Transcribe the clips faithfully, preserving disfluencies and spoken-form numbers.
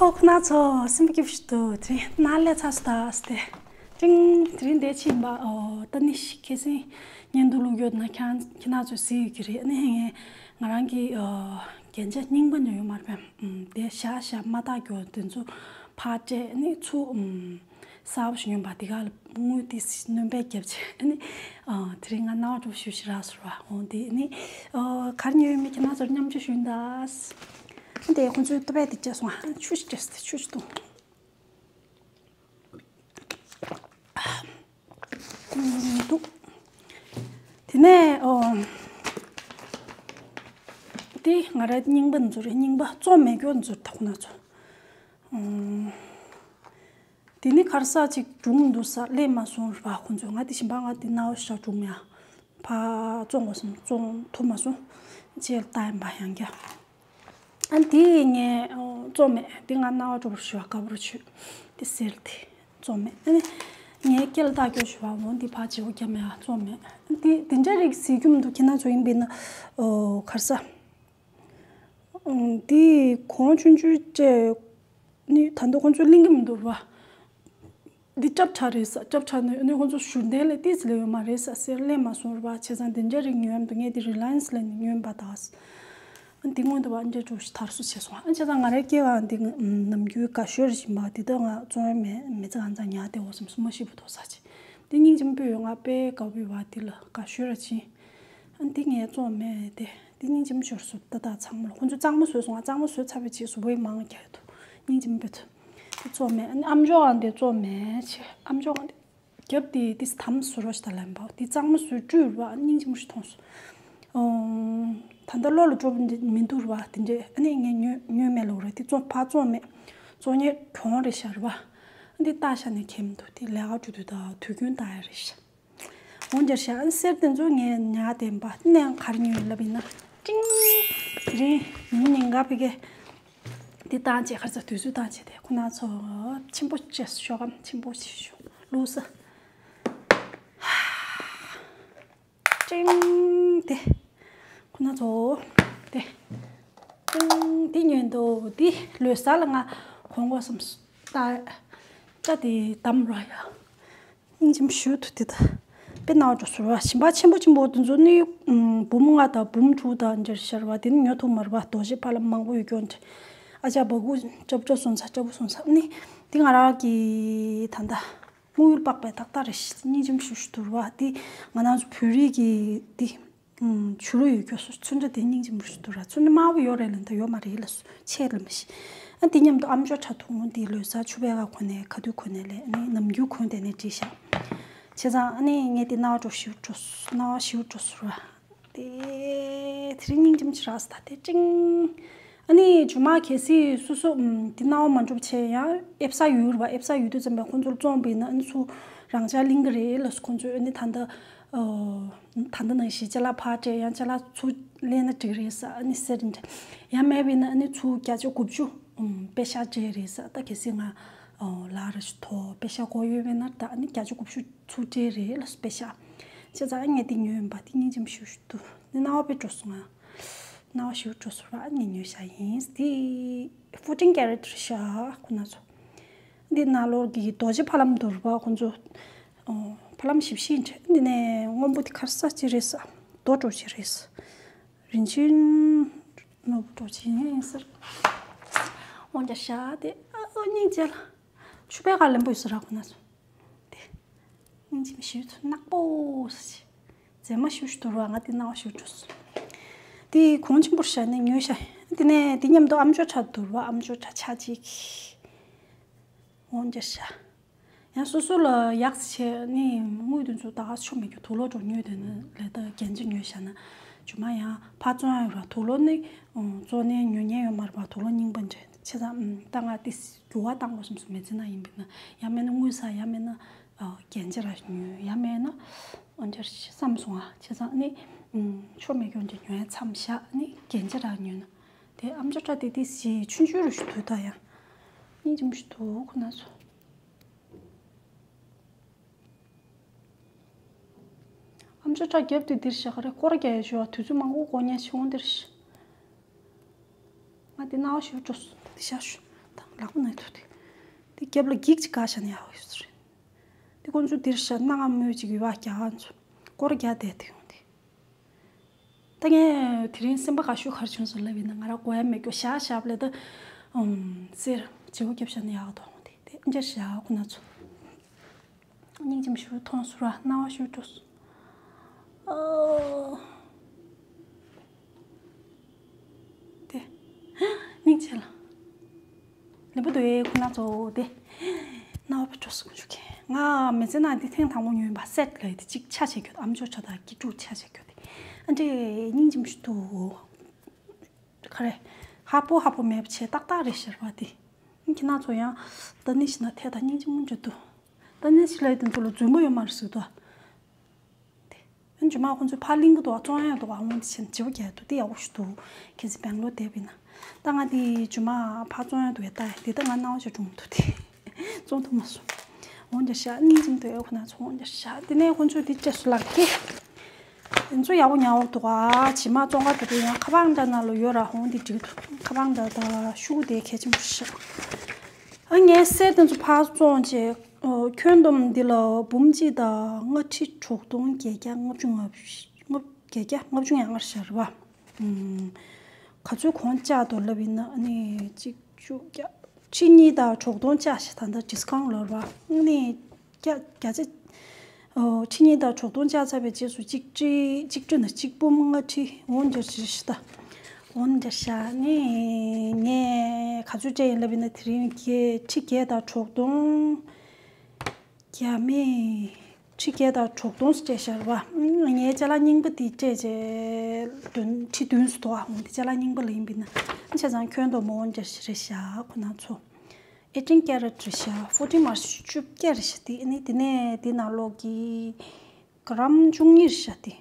ཨོ་ཁོ་ན་ཚོ་སེམས་པ་སྐྱིད་པོ་ཞིག་འདུག་དེ་རིང་ནང་ལས་ཚར་སོང་ད་ཟེར་ཏེ། ཏིང་། དེ་རིང་འདིར་ཕྱིན་པ། ཨོ་ད་ནི་ཤི་ཁེ་སིང་བརྙན་ཐུང་བླུག་ཡོད་ན་ཁྱེད་ཁྱེད་རང་ཚོས་གཟིགས་ཡོད་ཀྱི་རེད། ཨ་ནི་ངས་ང་རང་གི་ཨོ་རྒྱན་ཆ་རྙིང་པ་ནས་ཡོད་མ་རེད་པས། ཨམ་དེ་བཞག་བཞག་མ་བཏགས་རྒྱུ་དེ་ཚོ་ཕར་སྤྲད། ཨ་ནི་ཚུར་ཨམ་གསར་པ་ཞིག་ཉོས་པ། དེ་ག་ལ་དངུལ་ཏོག་ཙམ་སྣོན་པ་བརྒྱབ་བྱས། ཨ་ནི་ཨོ་དེ་རིང་ང་རྣ་བ་འགྲོ་ཞུ་ཞིག་རག་སོང་བ། འོ་དེ་ཨ་ནི་ཨོ་ག་རེ་ཉོས་ཡོད་མེད་ཁྱེད་རང་ཚོར་མཉམ་སྤྱོད་ཞུ་ཡིན་ད། དེ་ཁོང་ཚོའི་ཏོ་པས་དེ་བཅད་སོང་། ཆུ་ཞིག་བཅད་སོང་། དེ་ཆུ་ཞིག་འཐུང་། འདུག་དེ་ནས་ཨོ། དེ་ང་རའི་རྙིང་པ་འཛུར་རེད། རྙིང་པ་བཙོང་མེད་རྒྱུ་འཛུར་ད་ཁོ་ན་ཚོ། ཨོ། དེ་ནི་ཁར་ས་ཅིག་སྒྲུང་འདུག་ས་ལས་མ་སོང་ར་ཁོ་ཚོ། ང་དེ་ཞིམ་པ་ང་དེ་ནའོ་ཤ་སྒྲུང་ཡ། ཕ་བཙོང་དགོས་སམ་བཙོང་ཐུབ་མ་སོང་། ཅེས་ལྟ་ཡིན་པ་ཡང་རྒྱ། ཨ་དེ་ངས་བཙོང་མེད། དེ་ང་རྣ་བ་འགྲོ་བར་ཞུ་བ་དགའ་པོར་ཆུ་དེ་ཟེར་ཏེ་བཙོང་མེད། ཨ་ནི་ངས་སྐེ་ལ་བཏགས་སྐྱོ་ཞུ་བ་འོང་དེ་ཕ་བྱེད་སྒོ་རྒྱབ་མེད་ཨ་བཙོང་མེད། ཨ་དེ་དེ་འདྲ་རིགས་ཟེར་རྒྱུ་མི་འདུག་ཁྱེད་རྣམ་ཚོ་ཡིན་པས་ན་ཨོ་གར་ས་དེ་གོང་ཆུང་ཆུང་བཅས་ནི་ད་ལྟ་ཁོང་ཚོས་གླེང་གི་མི་འདུག་ར། འདི་སྐྱབས་ཁྲ་རེད་ས། སྐྱབས་ཁྲ་ནི་ནི་ཁོང་ཚོ་བཞུར་ལྡན་ལས་ཏིས་ལས་ཡོད་མ་རེད་ས་ཟེར་ལས་མ་སོང་ར་བ། བྱས་ཙང་འདི་འདྲ་རིགས་ཉོས་འདུག་ངས་འདི་རི་ལ་ཡན་སི་ལས་ནི་ཉོས་པ་དག་ས། འདི་སྔོན་དུ་བ་འདྲ་འགྲོ་ཞིག་དར་སུ་བྱས་སོང་། ཨ་བྱས་ཙང་ང་རའི་སྐྱེ་བ་འདི་ནམ་རྒྱུན་དགའ་ཤོས་རེ་བཞིན་པ་འདི་ད་ང་བཙོང་ཡ་མེད། མི་ཚེ་གང་ཚང་ཉར་བསྡད་འོ་བསམ་སུ་མ་ཤི་བུ་དོ་ས་ཆེ། འདི་སྙིང་རྗེ་མོ་སྤོས་ཡོད། ང་དཔེ་དགའ་བོ་བ་འདི་ལ་དགའ་ཤོས་ར་ཆེ། ཨ་འདི་ངས་བཙོང་མེད་དེ། འདི་སྙིང་རྗེ་མོ་ཤོར་སོང་། ད་ད་ཚང་མ་ལ་ཁོང་ཚོས་གཙང་མ་བཟོས་སོང་། ང་གཙང་མ་བཟོས་ཚར་བའི་རྗེས་སུ་བོད་མང་རྒྱག་ཐུབ། སྙིང་རྗེ་མོ་སྤོས་ཐུབ། དེ་བཙོང་མེད། ཨ་ནི་ཨམ་ཅོག་ཨང་དེ་བཙོང་མེད་ཆེ། ཨམ་ཅོག་ཨང་དེ་རྒྱབ་དེ་དེ་དམ་བཟོ་རོགས་ཞིག་ད་ལན་པ་དེ་གཙང་མ་བཟོས་བཀྲུས་ར་བ། སྙིང་རྗེ་མོ་ཞིག་མཐོང་སོང་། ཨོ། ད་ལྟ་བློ་ལ་འགྲོ་མི་འདུག་ར་བ་དེ་འདྲས། ཨ་ནི་ངས་ཉོས་ཉོས་མེད་ལོ་ར་དེ་བཙོང་ཕར་བཙོང་མེད། བཙོང་ཉེས་གྱོང་རེད་ཤག་ར་བ། ཨ་འདི་ལྟ་ཤ་ནས་ཁེམ་འདུག་དེ་ལས་ཀ་བཅུ་དུས་ད་དུས་རྒྱུན་ལྟ་ཡ་རེད་ཤག་འོང་རྒྱ་ཤ་ཨ་གསེར་དེ་ཚོ་ངས་ཉར་བསྡད་པ་ནས་གར་ཉོས་ལབ་ཡིན་ན། ཀྲིང་། དེ་རིང་ཉིན་ཉིན་འགའ་ཕ་གི་འདི་བཏང་བྱས་ཁར་ཚ་དུས་ཚོད་བཏང་བྱས་དེ་ཁོ་ན་ཚོ་ཆེན་པོ་བྱས་ཤོག་གམ་ཆེན་པོ་བྱས་ཤོག་ལུགས་ས། ཀྲིང་། དེ་ཁོ་ན་ཚོ་དེ་ཀྲིང་དེ་ཉོས་འདུག་དེ་ལོས་ས་ལ་ང་གོང་གོ་སམ་ད་ད་དེ་དམ་ར་ཡ། སྙིང་རྗེ་མོ་ཞུ་ཐུབ་དེ་ད། དཔེ་ནག་འགྲོ་ཟུར་བ་ཞིམ་པ་ཆེན་པོ་ཆེན་པོ་དེ་ཚོ་ནི། ཨུམ། འབུམ་ལྔ་དང་འབུམ་དྲུག་དང་འདྲ་ཤར་བ་དེ་ནི་ཉོ་ཐུབ་མ་རེད་བ། རྡོ་རྗེ་ཕ་ལ་མང་པོ་ཡོད་ཀྱོ་འདྲ། ཨ་ཅག་བ་གུ་ཅབ་ཅོ་སོང་ཚ་ཅབ་བུ་སོང་ཚ་ནི། དེ་ང་རང་གི་ད་ལྟ་དངུལ་ཡུལ་པགས་པའི་ཏག་ཏག་རེད་ཤི། སྙིང་རྗེ་མོ་ཞུ་ཞུ་ཐུབ་བ་དེ་ང་རང་ཚོ་བོད་རིགས་ཀྱི་དེ། ཨུམ། ཆུ་རུ་ཡོད་ཀྱོ་སོ་ཚོན་ཁྲ་དེ་སྙིང་རྗེ་མོ་ཞིག་འདུག་ར། ཚོན་ཁྲ་དམར་པོ་ཡོད་རེད་ལ་ད་ཡོད་མ་རེད་ལ་སུ་ཆད་ལ་མི་ཤེས། ཨ་དེ་མཉམ་དུ་ཨམ་ཅོག་ཁྲ་ཐུང་ངུ་འདི་ལོས་ས་ཆུ་བེ་ག་གོན་ནས་ཁ་ཐུག་གོན་ནས་ལས་ཨ་ནི་ནམ་རྒྱུན་གོན་དེ་ནས་བྲིས་ཤག་བྱས་ཙང་ཨ་ནི་ངས་དེ་རྣ་བ་འགྲོ་ཞིབ་འགྲོ་སོ་རྣ་བ་ཞིབ་འགྲོ་སོ་ར། དེ་དེ་རིང་སྙིང་རྗེ་མོ་ཅིག་རག་སོང་ད་དེ་ཀྲིང་། ཨ་ནི་ཇུ་མ་གལ་སྲིད་སོ་སོ་ཨུམ་དེ་རྣ་བ་མ་འགྲོ་བྱས་ཡང་ཨེབ་ས་ཡོད་ར་བ། ཨེབ་ས་ཡོད་དུས་ཙམ་པ་ཁོང་ཚོར་བཙོང་པ་ཡིན་ན་ཨ་ནི་ཚུར་རང་ཅག་གླིང་གི་རེད་ལ་ཁོང་ཚོས་ཨ་ནི་ད་ལྟ། ཨོ། ད་ལྟ་ནང་བཞིན་ཅ་ལག་ཕར་སྤྲད་ཡང་ཅ་ལག་ཚུར་ལེན་ན་འགྲིག་རེད་ས་ཨ་ནི་ཟེར་འདྲ། ཡང་མེད་པས་ན་ཨ་ནི་ཚུར་བརྒྱ་ཆ་དགུ་བཅུ་ཨུམ་པེ་ཤག་སྤྲད་རེད་ས། ད་གལ་སྲིད་ང་ཨོ་ལག་ར་ཞིག་ཐོག་པེ་ཤག་དགོས་ཡོད་པས་ན་ད་ཨ་ནི་བརྒྱ་ཆ་དགུ་བཅུ་ཚུར་སྤྲད་རེད་ལ་པེ་ཤག་བྱས་ཙང་ཨ་ངས་འདི་ཉོས་ཡིན་པ་འདི་སྙིང་རྗེ་མོ་ཞུ་ཞུ་འདུག་འདི་རྣ་བ་དཔེ་སྤྲོ་སོང་ང་། རྣ་བ་ཞུ་སྤྲོ་སོང་ར་ཨ་ངས་ཉོས་བཞག་ཡིན། འདི་ཕོར་ཊིན་ཀེ་རེ་ཊི་རེད་ཤག་ཁོ་ན་ཚོ། འདི་ནང་ལོགས་ཀྱི་རྡོ་རྗེ་ཕ་ལམ་འདུག་ར་བ་ཁོ་ཚོ། ཨོ། ཕ་ལམ་ཞིབ་ཞིབ་འདྲ། འདི་ནས་སྔོན་པོ་དེ་ཁར་ས་ཅི་རེད་ས། རྡོ་གྲོ་ཅི་རེད་ས། རིན་ཆེན་ནོར་བུ་གྲོ་ཅི་ཡིན་ཟེར། འོང་རྒྱ་ཤ་དེ་ཨ་ཨོ་སྙིང་རྗེ་ལ། ཆུ་བེ་ག་ལེན་པོ་ཡོད་ས་ར་ཁོ་ན་ཚོ། དེ། སྙིང་རྗེ་མོ་ཞུ་ཚོ་ནག་པོ་ས་ཅི། མཛེས་མ་ཞུ་ཞུ་དུ་ར་ང་དེ་ནང་བ་ཞུ་འགྲོ་སོང་། དེ་གོང་ཆེན་པོར་བཞག་ནས་ཉོས་ཤག་དེ་ནས་དེ་མཉམ་དུ་ཨམ་ཅོག་ཁྲ་དུ་ར་ཨམ་ཅོག་ཁྲ་ཆ་གཅིག་འོང་རྒྱ་ཤ། ཡང་སོ་སོ་ལ་ཡག་ཆེ་ནི་དངུལ་དེ་ཚོ་ད་ག་ཆོ་མེད་རྒྱུ་དུག་ལོག་འགྲོ་ཉོས་དེ་ནི་ལས་ད་རྒྱན་ཆ་ཉོས་ཤག་ན་ཇུ་མ་ཡང་ཕ་བཙོང་ཡ་ཡོད་ར་དུག་ལོག་ནི་བཙོང་ནས་ཉོ་ཉན་ཡོད་མ་རེད་པ། དུག་ལོག་རྙིང་པ་འདྲ་བྱས་ཙང་ད་ང་དེ་འགྱུར་བ་བཏང་དགོས་བསམ་སོང་མི་ཚེ་ན་ཡིན་པས་ན་ཡང་མེད་ན་དངུལ་ས་ཡང་མེད་ན་རྒྱན་ཆ་ར་ཉོས་ཡང་མེད་ན་འོན་ཀྱང་བསམ་སོང་ཨ། བྱས་ཙང་ནི་ཆོ་མེད་རྒྱུ་འདྲ་ཉོ་ཡ་མཚམས་བཞག་ནི་རྒྱན་ཆ་ར་ཉོས་ན་དེ་ཨམ་ཅོག་ཁྲ་དེ་དེ་ཞིག་ཆུང་ཆུང་རུ་ཞིག་དུ་ད་ཡང་སྙིང་རྗེ་མོ་ཞིག་འདུག་ཁོ་ན་ཚོ། ཨམ་ཅོག་ཁྲ་རྒྱབ་དེ་འདིར་བཞག་ག་རེ་སྐོར་རྒྱག་ཡ་ཞུ་བ་དུས་ཚོད་མང་པོ་འགོར་ཉན་ཆེ་འོང་འདིར་ཞིག་ང་དེ་རྣ་བ་ཞུ་འགྲོ་སོང་། དེ་ཤ་ཞུ་དང་ ལག་པ་ན་ཐུག་དེ། དེ་རྒྱབ་ལ་འགྱིག་ཅིག་ག་ཤ་ནས་ཡག་ཡོད་ས་རེད། དེ་ཁོང་ཚོ་འདིར་ཤ་སྣ་ང་མོས་ཅིག་ཡོད་བ་རྒྱ་ཁ་ཚོ་སྐོར་རྒྱག་བསྡད་དེ་ཡོང་དེ། ད་ངས་དེ་རིང་སེམས་པ་དགའ་ཤོས་ག་རེ་བྱུང་སོང་ལབ་ཡིན་ན། ང་རང་གོ་ཡ་མེད་སྐྱོ་ཤ་ཤ་ལས་ད་ཨམ་སེར་བྱེད་སྒོ་རྒྱབ་ཤ་ནས་ཡག་ག་དོང་དེ་དེ་འདྲ་ཤ་ཁོ་ན་ཚོ། སྙིང་རྗེ་མོ་ཞིག་མཐོང་སོང་ར། སྣང་བ་ཞིག་འགྲོ་སོང་། ཨོ། དེ། སྙིང་རྗེ་ལ། ལེན་པོ་དོ་ཨེ་ཁོ་ན་ཚོ་དེ། སྣང་བ་འགྲོ་སོང་ཞུ་གི། ང་མི་ཚེ་ནང་འདི་ཐེངས་དང་པོ་ཉོས་པ་སེད་ལ་དེ་གཅིག་ཆ་བྱེད་རྒྱུ། ཨམ་ཅོག་ཆ་དང་སྐྱིད་སྡུག་ཆ་བྱེད་རྒྱུ་དེ། ཨ་འདྲེ་སྙིང་རྗེ་མོ་ཞིག་འདུག་ག་རེ། ཧ་པོ་ཧ་པོ་མེད་པ་བྱས་ཏག་ཏག་རེད་ཤར་བ་དེ། ཁྱེད་རང་ཚོ་ཡང་ད་ནི་ཤི་ན་ཐད་ད་སྙིང་རྗེ་མོ་འདྲ་འདུག་ད་ནི་ཤི་ལ་དེ་ཚོ་ལ་རྫུན་པོ་ཡོད་མ་རེད་ཟེར་དོ། དེ། ཨ་ཇུ་མ་ཁོང་ཚོས་ཕར་གླིང་གི་འདུག་བ་བཙོང་ཡ་འདུག་བ་འོང་དེ་ཆེན་བྱེད་པོ་རྒྱག་འདུག་དེ་ཡག་པོ་ཞིག་འདུག་ཁྱེད་ཚོ་སྦེང་ལོར་བསྡད་པ་ཡིན་ན། ད་ང་དེ་ཇུ་མ་ཕར་བཙོང་ཡ་འདུག་བས་ད་དེ་ད་ང་སྣང་བ་ཞིག་འགྲོ་མི་འདུག་དེ། བཙོང་ཐུབ་མ་སོང་། འོང་རྒྱ་ཤ་སྙིང་རྗེ་མོ་འདུག་ཨེ་ཁོ་ན་ཚོ་འོང་རྒྱ་ཤ་དེ་ནས་ཁོང་ཚོས་དེ་སྤྲད་སོང་ལགས་ཀྱི། དེ་ཚོ་ཡག་པོ་ཉར་བ་འདུག་ག་ཇི་མ་བཙོང་ག་དེ་དུས་ཡང་ཁ་པར་འདྲ་ནང་ལ་ཡོད་ར། འོང་དེ་འགྲིག་འདུག་ཁ་པར་འདྲ་དང་ཤུ་གུ་དེ་གལ་ཆེན་པོ་ཞིག་ཨ་ངས་གསེར་དེ་ཚོ་ཕར་བཙོང་བྱས། ཁྱོན་བསྡོམས་འདི་ལ་འབུམ་གཅིག་དང་ལྔ་ཁྲི་དྲུག་སྟོང་བརྒྱད་བརྒྱ་ལྔ་བཅུ་ང་བརྒྱད་བརྒྱ་ལྔ་བཅུ་ང་ལྔ་ཤར་བ། ག་ཚོད་གོང་བཅག་འདུག་ལབ་ཡིན་ན་ཨ་ནི་གཅིག་བཅུ་བརྒྱ། ཁྲི་གཉིས་དང་དྲུག་སྟོང་བཅག་ཤག་ད་ལྟ་ཌིས་ཀའུན་ལབ་ར། ཨ་ནི་བརྒྱ་བརྒྱ་ཆ། ཁྲི་གཉིས་དང་དྲུག་སྟོང་བཅག་ཚར་བའི་རྗེས་སུ་གཅིག་ཁྲི་གཅིག་ཁྲི་ན་གཅིག་འབུམ་ལྔ་ཁྲི་འོང་འདྲ་ཞིག་ཤི་ད། འོང་འདྲ་ཤག་ནི་ངས་ག་ཚོད་སྤྲད་ཡིན་ལབ་ཡིན་ན་དེ་རིང་བརྒྱད་ཁྲི་བརྒྱད་དང་དྲུག་སྟོང་། རྒྱ་མིས་ཁྲི་བརྒྱད་དང་དྲུག་སྟོང་སྤྲད་ཤར་བ། ངའི་ཅ་ལག་རྙིང་པ་དེ་སྤྲད་རྗེས་བདུན་ཁྲི་བདུན་སུ་དོ་འོང་དེ་ཅ་ལག་རྙིང་པ་ལ་ཡིན་པ་ཡིན་ན་བྱས་ཙང་ཁྱོན་བསྡོམས་འོང་འདྲ་ཞིག་རེད་ཤག་ཁོ་ན་ཚོ། eighteen carat རེད་ཤག fourteen མ་བཅུ་བརྒྱད་རེད་ཤག་དེ་ནི་དེ་ནས་དེ་ནང་ལོགས་ཀྱི་ག་རམ་བཅུ་གཉིས་རེད་ཤག་དེ།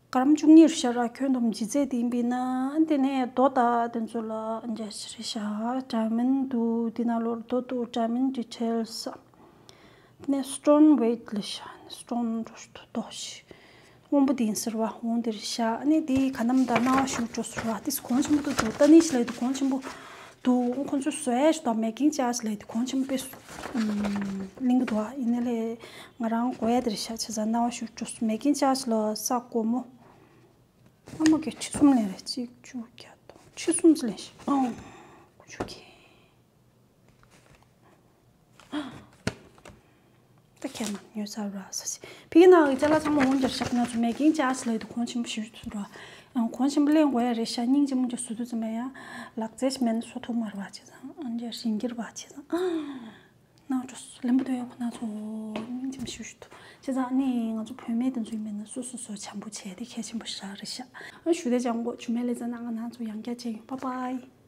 ག་རམ་བཅུ་གཉིས་རེད་ཤག་ར། ཁྱོན་བསྡོམས་ལྗིད་ཚད་དེ་ཡིན་པ་ཡིན་ན་དེ་ནས་རྡོ་དང་དེ་ཚོ་ལ་འཇལ་ཞིག་རེད་ཤག་ཌའི་མོན་ཌི་འདུག་དེ་ནང་ལོགས་རྡོ་འདུག་ཌའི་མོན་ཌི་ཊེལ་སི། དེ་ནས་སི་ཊོན་ཝེ་ཊི་ལ་ཤག་སི་ཊོན་འགྲོ་ཞིག་འདུག་རྡོ་ཞིག་སྔོན་པོ་དེ་ཡིན་ཟེར་བ་འོང་དེ་རེད་ཤག་ཨ་ནི་དེ་ག་ནམ་ད་སྣང་བ་ཞུ་འགྲོ་ཟེར་བ་དེ་གོང་ཆེན་པོ་འདུག་ད་ནི་ཞིག་ལ་དེ་གོང་ཆེན་པོ་འདུག་ཁོང་ཚོས་བཟོ་ཡ་ཞིག་དང་མེ་ཀིང་ཅར་ཇི་ལ་དེ་གོང་ཆེན་པོ་དཔེ་གླིང་གི་འདུག་ཨ་ཡིན་ན་ལས་ང་རང་གོ་ཡ་དེ་རེད་ཤག་བྱས་ཙང་སྣང་བ་ཞུ་འགྲོ་མེ་ཀིང་ཅར་ཇི་ལ་ས་སྒོར་མོ་ཨ་མ་གི་ཁྲི་གསུམ་ལེན་རེད། གཅིག་བཅུ་བརྒྱ་དང་ཁྲི་གསུམ་ཙམ་ལེན་ཤག་ཨང་། ཁོ་ཆུ་གི་ད་ཁྱེད་མ་ཉོས་ཚར་ར་ས་ཞིག་ཕི་གི་ནང་གི་ཅ་ལག་ཚང་མ་འོང་རྒྱབ་ཤག་ན་ཚོ་མེ་ཀིང་ཅར་ཇི་ལ་དུ་གོང་ཆེན་པོ་ཞུ་ཚུལ་ར། ཡང་གོང་ཆེན་པོ་ལེན་དགོས་ཡ་རེད་ཤག་སྙིང་རྗེ་མོ་འདྲ་བཟོ་དུས་ཙམ་པ་ཡང་ལག་རྩལ་ཞིག་མེད་ན་བཟོ་ཐུབ་མ་རེད་བ། བྱས་ཙང་ཨ་འདྲ་ཞིང་གིར་བ་བྱས་ཙང་ཨ་ནང་འགྲོ་ལེན་པོ་དོ་ཡོད་ཁོ་ན་ཚོ་སྙིང་རྗེ་མོ་ཞུ་ཞུ་ཐུབ། བྱས་ཙང་ནི་ང་ཚོ་བུད་མེད་དེ་ཚོ་ཡིན་མིན་ན་སོ་སོ་སོ་བྱམས་པོ་བྱས་ཏེ་གལ་ཆེན་པོ་ཞིག་རེད་ཤག་ཨ་ཞུ་དེ་ཅང་གོ་ཇུ་མེ་ལེ་ཙ་ན་ང་ནང་ཚོ་ཡང་བསྐྱར་མཇལ་ཡོང་། པ་པའི།